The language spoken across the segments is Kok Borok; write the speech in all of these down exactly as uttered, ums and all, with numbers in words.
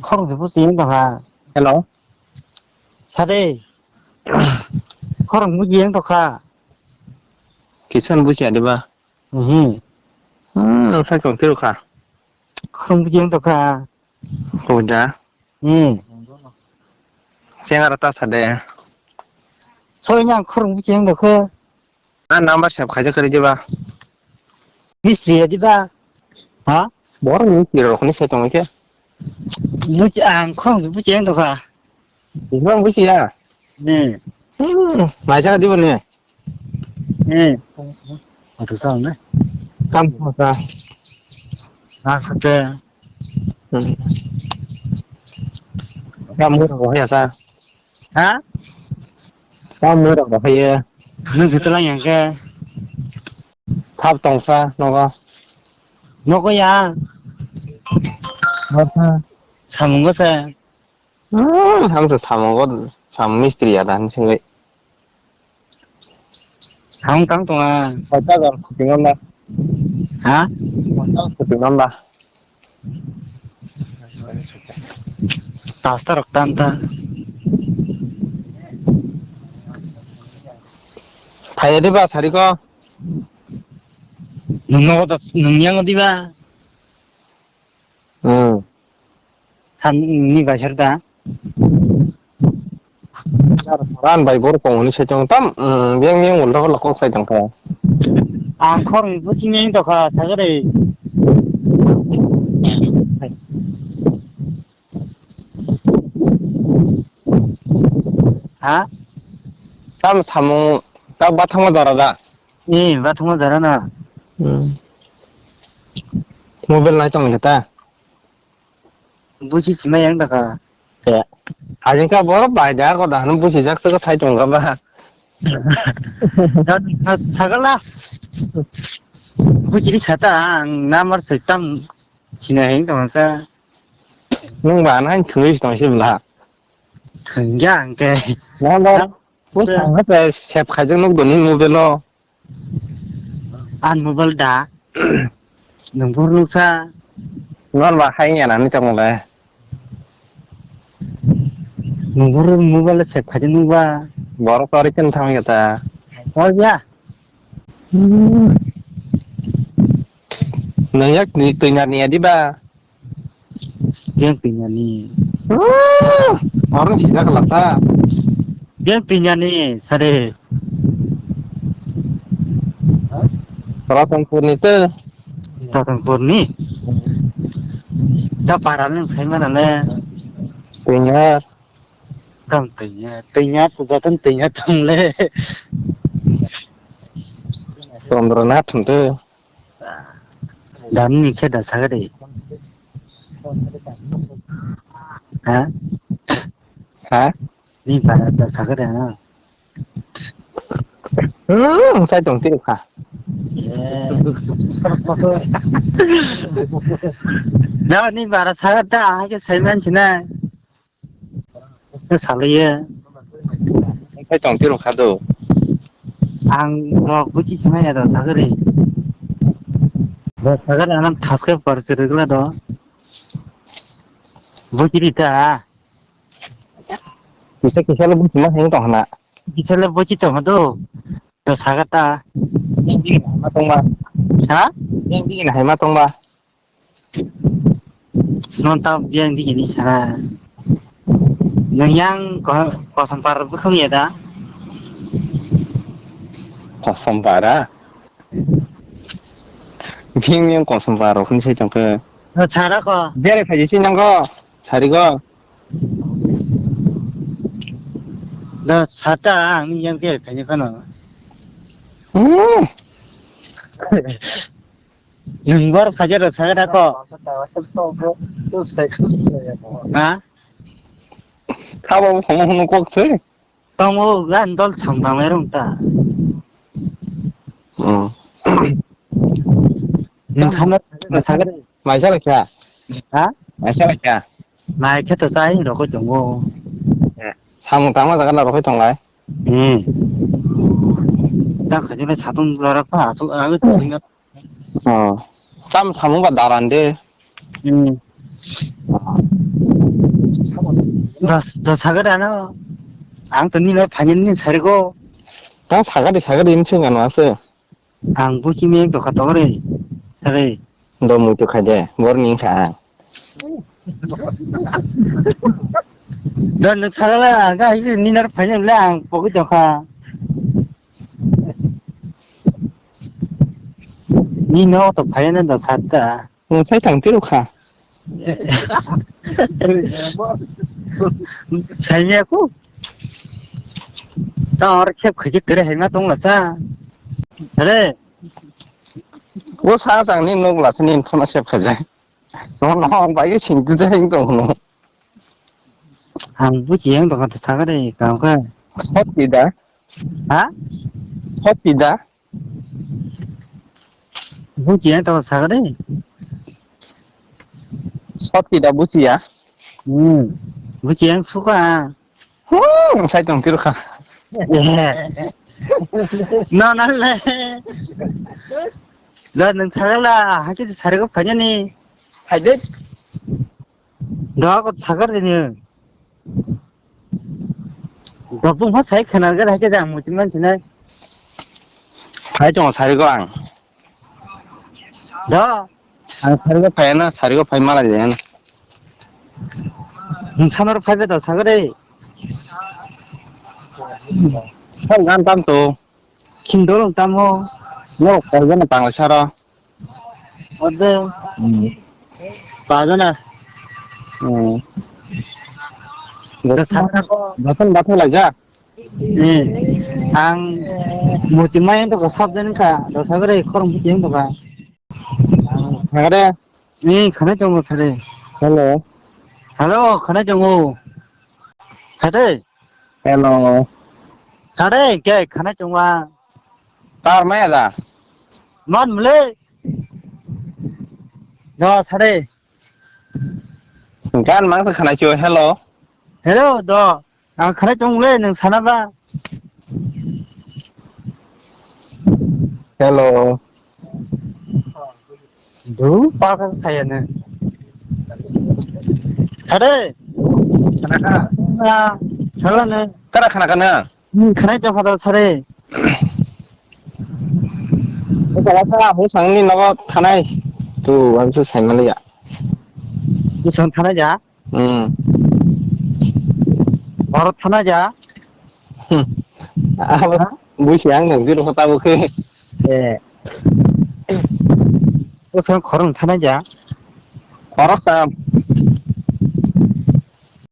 Khorang se buchi yang tokha. Hello. Sade. Khorang buchi yang tokha. Kisan buchi adiba. Mhm. Hmm, ang sai tong tiru kha. Khorang buchi yang tokha. Kuda. Hmm. Sengara ta sade. Soi yang khorang buchi yang tokha. A number save khaijak kwrwi diba? Mistri ya diba? Ha? Borok ni mistri rok ni sai tongwi khe. Buchi ang khorang buchi yang tokha. Bismang buchi ya? Ni. Hmm, mai jaka diba ni? Ni. Atu sa ne? Kam sa. Na sa te. Hmm. Kam mo ro ya sa. Ha? Tamo rok rok haye. Nung se twlang yang khe. Sab tongsa nogo. Nogo ya. Nogo. Samungo se. Hmm, ang se samungo, samung mistri ya dan singwi. Ang tang tonga. Kota gam shooting on da. Ha? Kota shooting on da. Tasta rok tanta. Phaiya diba sariko? Nungno da nungya ngo diba? Hmm. Than ni bai sar da. Ran bai bor kong ni sai tong tam, hmm, beng beng ulta ko lokok sai tong kha. Ang khor ni buching ni tokha sagare. Ha? Tam samung, ta bathangma jora da? Ni bathangma jora na. Hmm. Mobile nai tong ta? Buchi sima yang da kha. Ya. Ajin ka bor bai da ko da han buchi jak sa sai tong ga ba. Sagala. Buchi sata ang namar sai tam sina heng tong ka. Nung ba nang thungwi tong se bla. Thungya ang ke. Nang ba. Ko thang ha se sep khai jang nuk doni mobile lo. An mobile da. Nung bor nuk sa. Nor ba hai ya nani tong le. Nung bor mobile sep khai jang nuk ba. Bor ko ri ken thang ya ta. Oh ya. Nang yak ni twi nar ni adi ba. Beng twi nar ni. Orang sida kalasa. Beng twi nar ni sare. Ratanpur ni te. Ratanpur ni. Da para nang sai mana ne. Twi nar. Tam twi nar, twi nar tu jatan twi nar tam le. Chandra na thum te. Dam ni khe da sagade. Ha? Ha? Ni para da sagade ha. Hmm, sai tong tiru kha. Da ni para sagade ha ke sai man china. Salaiya. Sai tong tiro kha do. Ang rok buchi simaya da sagari. Da sagari anam thaske parse regla do. Buchi rita. Kisa kisa le buchi ma heng tong hana. Kisa le buchi tong do. Da sagata. Yang digi na ma tong ba. Ha? Yang digi na hai ma tong ba. Non ta biang di ini sana. Nang yang ko-, kosong par bukhung ya da? Kosong para? Biang yang kosong para khun sai tong khe. No chara ko. Bere phaji si nang ko. Sari ko. No chata ang yang bere phaji ko no. Hmm. Nung bor phajar rok saga dako. Ha? Sabo hono hono kok se. Tamo gan dol cham tang mai rung ta. Hmm. Nung sana saga. Mai sala kya? Ha? Mai sala kya? Mai khe to sai rokoi tongo. Samung tangma jaga na rokoi tonglai. Hmm. Ta khajina satung jarak pa asu agu. Oh. Tam samung ba daran de. Hmm. Dos, dos hagar ano. Ang to nino phanya ni sarigo. Tang sagadi sagadi ini sing ano ase. Ang buchi me to kato re. Sare. Do mui to khaje, bor ni kha ang. Do nuk sagala aga hi ni nar phanya le ang pokoi to kha. Ni no to phanya na da satta. Nwng sai tang tiro kha. Saimya ku. Ta or khep khaji kere haima tong la sa. Re. O sa chang ni nok la sini phone sep khaja. No no bai sing tu deng tong no. Ang buchi yang to kata sagare kam ka. Sot pida. Ha? Sot pida. Buchi yang to sagare. Sot pida buchi ya. Hmm. Buchi yang suka. Hmm, sai tong tiro kha. No no le. La nang sagala hake sarigo phanya ni. Hai de. Da ko sagar de ni. Gabung ha sai khana ga hai ke jang mutin man sinai. Phai tong sari ko ang. Da. Ang sari ko phai na, sari ko phai mala de na. Nung samar phai be da sagare. Sal gan tam to. Khindol tamo. No, koi jana tang sara. Ode. Hmm. Pajana. Hmm. Dosan, dosan bathang laja. Eh, ang muti mai to ka sab den ka, dosa gare khorong muti to ka. Hare. Eh, khana chongo sare. Hello. Hello, khana chongo. Sare. Hello. Sare, ke khana chongwa. Tar maya da. Man mle. Do sare. Gan mang sa khana chio, hello. Hello, do. Ang khana chong le, nang sana ba. Hello. Du, pa ka saya ne. Sare. Khana ka. Ah, sala ne. Kara khana kana. Hmm, khana chong khata sare. Sala sala, bu sangni nogo thanai. Tu, ang tu sai maliya. Bu sang thanai ja. Hmm. Bharat thana ja. Hmm. Abo ha? Buisi ang nang jiro kota bo khe. Eh. Bosong khorong thana ja. Khorok tam.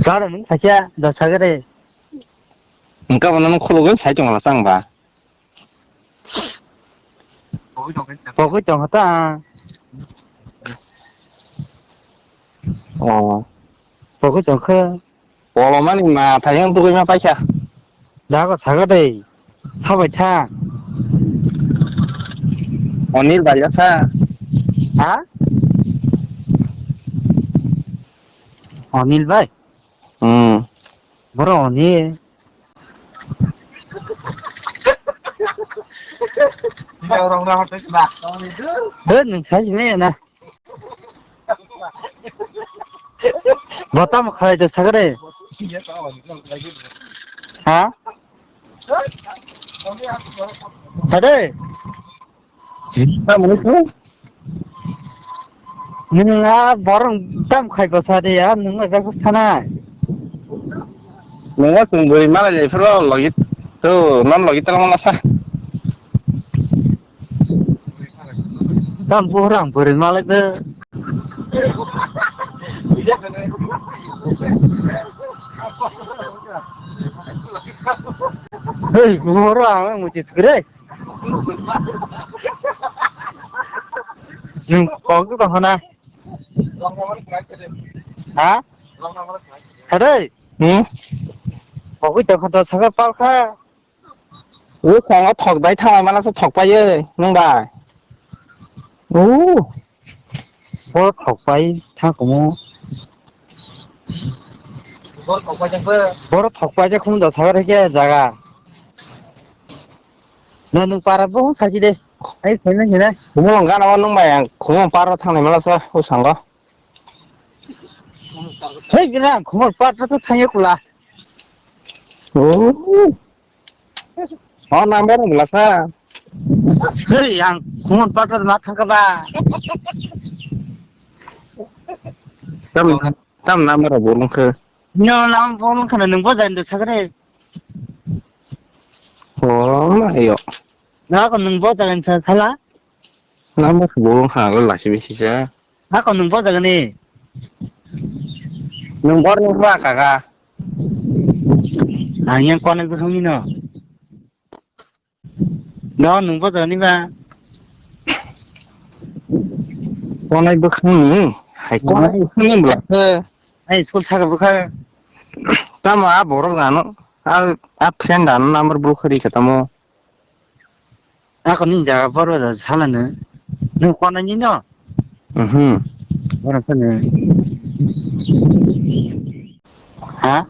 Sar mung khacha da sagare. Engka bono khulugwi sai tongla chang ba. Pogwi tongkha ta. Oh. Pogwi tongkha. Polomani ma thayang tugwi ma paikha. Dago saga dei. Thabai tha. Onil bai sa. Ha? Onil bai? Hmm. Boro Onil. He, nwng sai simi na. Bo tamo khalai de sagre. Ha? Sagre. Nwng a borok tam khai bwsa de ya, nwng bai bwsa thanai. Nwng chwng bwrwi malai lai phuru logi to, non logi tala mala sa. Tam buhrang bwrwi malai de. Hei, buhoro ang muti sugre. Nwng kok tong hana. Ha? Hare? Hmm? Kok tong kha to sakar pal kha. O khango thok dai thang mala sa thok pai nung bai. O. Bo thok pai thang kumu. Boro thok paijak khum da sagar khe jaga. Na nwng para bo khaji de. Ai khaina hina. Khumulwng gana o nwng bai ang khumulwng para thangnai mala sa o sango. Hei, gira, khumor patra to thangyo kula. Oh. Oh, number wng bwlasa. Hei, ang khumor patra ma thangka ba. Tam, tam number bo wngkha. No, number bo wngkha na, nwng bo jani do sakre. Oh, ayo. Na ko nwng bo jani sa sala. Number bo wngkha na, lasi bisi sa. Ako nwng bo jagani. Nwng bor ni ba kaga. Ang yang konai bwkhang ni no. No nwng bo jagani ba. Konai bwkhang ni. Hai konai bwkhang ni bwla khe. Ai school saka bwkha. Tamo a borok ano. A, a friend ano number bwkhari kha tamo. Ako ni jaga boro da salano. Nwng kona ni no? Mhm. Boro sano. Ha?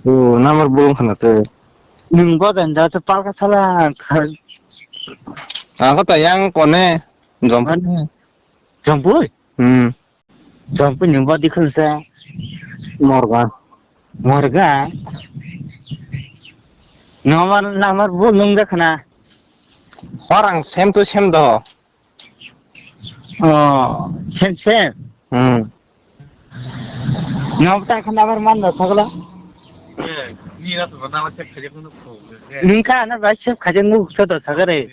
O number bulung khana te. Nwng bo dan da to palka sala kha. Ako ta yang kone jom. Kone? Jompui? Hmm. Jompui nwng bo dikhon sa. Morga. Morga? Nomar, namar bo nwng da khana. Horang sem to sem do. Oh, sem sem. Hmm. Nwng ta khana bar man da sagla. Nwng kha na bai sep khaje nuk so da sagare.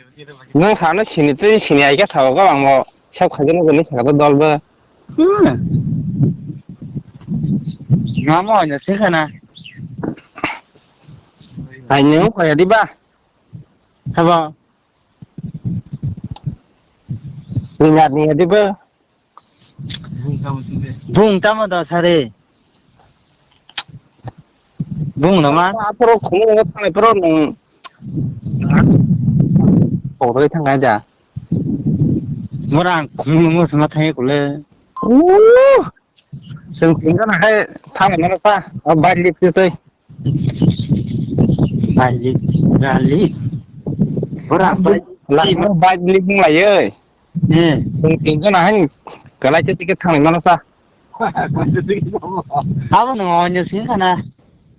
Nwng sano sini twi sini ai khe sabo gabang bo sep khaje nuk ni saka dol bo. Hmm. Nwng mo nya se khana. Ai nwng kha ya di ba. Haba. Ni ya ni ya di ba. Bung tamo da sare. Bung nama? Aporo khumung ngot thangni poro nung. Pokdoi thangkai ja. Mora ang khumung ngot sama thangkai kule. Uh. Seng tingga na hai thang mana sa. Bike lift tei. Bike lift, bike lift. Ora bike lift. Bike lift mung lai. Eh. Seng tingga na hai kalai che tiket thang mana sa. Abo no onyo sing kana.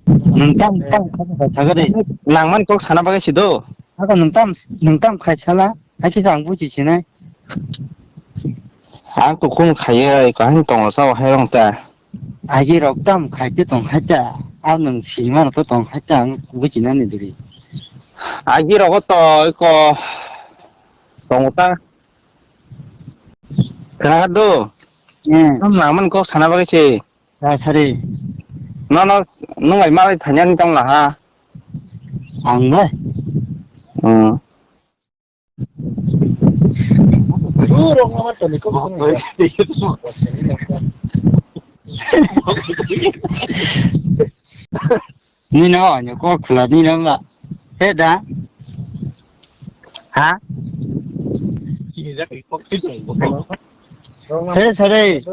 Nung tam tam sagare. Langman kok sana bagai sido. Ako nung tam nung tam khai sala. Hai kisa ang buji sinai. Ang kukhung khaiya, kaham tongo sao hai rong ta. Agi rok tam khai te tong hai ta. Ang nung sima rok to tong hai ta, ang buji nani diri. Agi rok to ko tongo ta. Khna do. Hmm. Tam nang man kok sana bagwi se. Ta sari. No, no, nung ai malai phanya ni tong la ha. Ang ba? Hmm. Nino, nyo kok khwla nino ba. He da? Ha? He sare.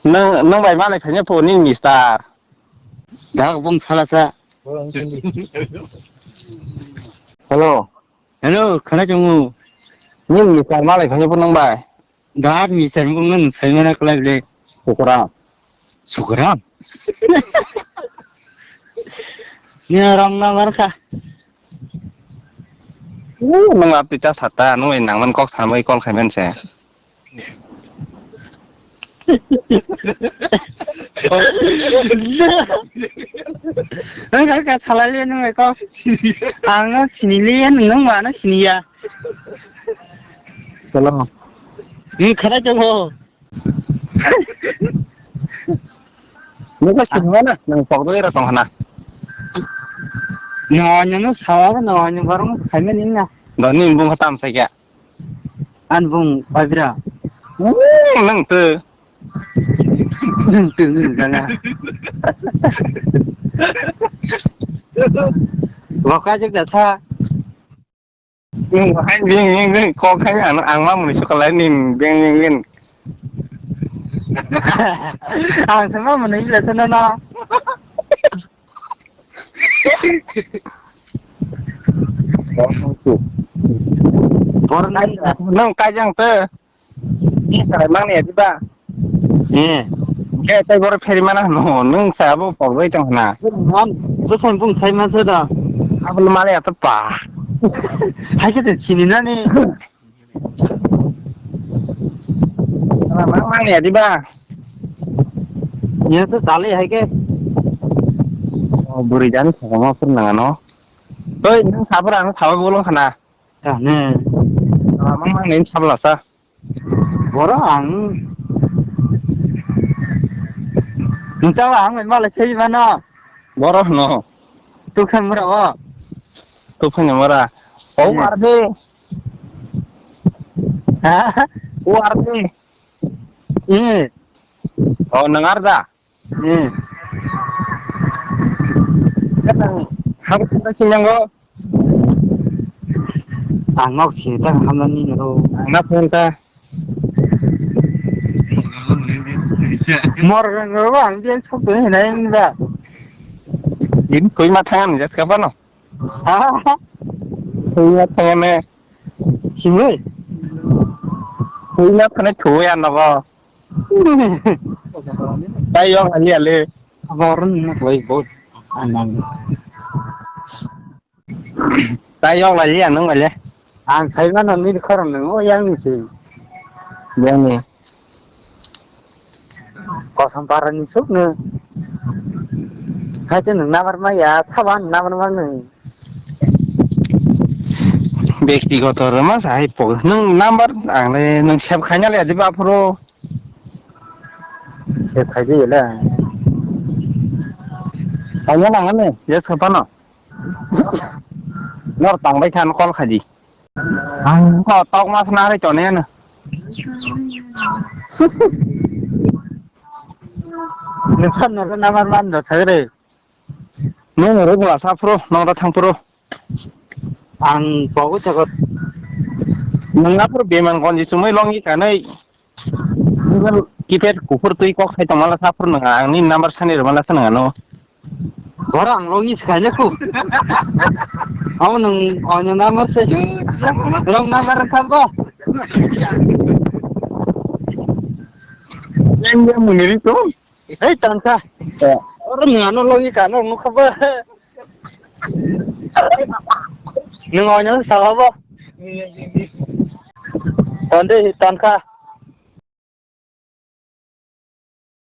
Nang, nang bai malai phanya po ni mister. Da bong sala sa. Hello. Hello, khana chungo. Ni mister malai phanya po nang bai. Da mister bong nang sai mana klai le. Sukram. Sukram. Ni ram na mar kha. Nung ap tita sata, nung nang man kok samai kol khai men se. Nang ka ka thala le nung ko. Ang no sini le nung ma no sini ya. Hello. Ni khara chungo. Nokha sini mana nang pok doi ra tong hana. No, no, no, sawa no, no, barong khai men na. Do ni bung khatam sai kya. An bung pabira. Nang tu. Nang tu nang dana. Waka jek da sa. Nung hai bing bing bing kok hai ang ang ma muni sokal lai nin bing bing bing. Ang sama muni le sana na. Bor nai. Nung kai jang te. Ni sarai mang ni adi ba. Eh. Khe tei borok pheri mana hwno, nwng sa abo pokjai tong hwna. Bwsang bung sai mansa da. Abo le male ato pa. Hai khe te sini nani. Ala mang mang ya di ba. Nya to sale hai khe. Oh, buri jani sa ma phur nang ano. Oi, nwng sa phur ano sa bolong khana. Kane. Ala mang mang ni sa bla sa. Boro ang. Nta ang mai male phei mano. Boro no. Tu khan mura o. Tu khan mura. O Hmm. Arde. Ha? O Arde. Eh. O nang Arda. Hmm. Kan nang habo kata sinyango. Ang nok si ta hamna ni ro. Ang na phone ta. Mor rang ro ang dia sok tu ni nai ni ba. Ini koi ma thangan jas ka pano. Ha? Koi ma thangan ne. Simoi. Koi ma thane koi ano ko. Tai yok lali ale. Aboron mo koi bot. Anang. Tai yok lali anang ale. Ang sai mano ni khorang nang o yang ni si. Yang ni. Kosam para ni suk ne. Hai te nang nabar ma ya, thaban nabar ma nang. Bektigoto rwma sa hai po. Nwng number ang le nwng save khaina le adiba aphuru. Save khai di le. Khaina nang ne, yes khapano. Nor tang bai khan call khai di. Ang ko tok mas na re chone na. Nwng san nor number man do sagre. Nwng rwgwla sa phuru, nwng rw thang phuru. Ang pogo chagot. Nwng aphuru beman gonji chumui longi kanai. Mobile keypad kuphur twi kok sai tongmala sa phuru nwng ang ni number sani rwmala sa nwng ano. Bora ang longi sikaina ku. Amo nwng onyo number se. Wrong number khan bo. Yang yang muniri tu. Hei, tangka. Ya. Oro nwng ano logi kano nukha ba. Nwng oino sawa bo. Tonde tangka.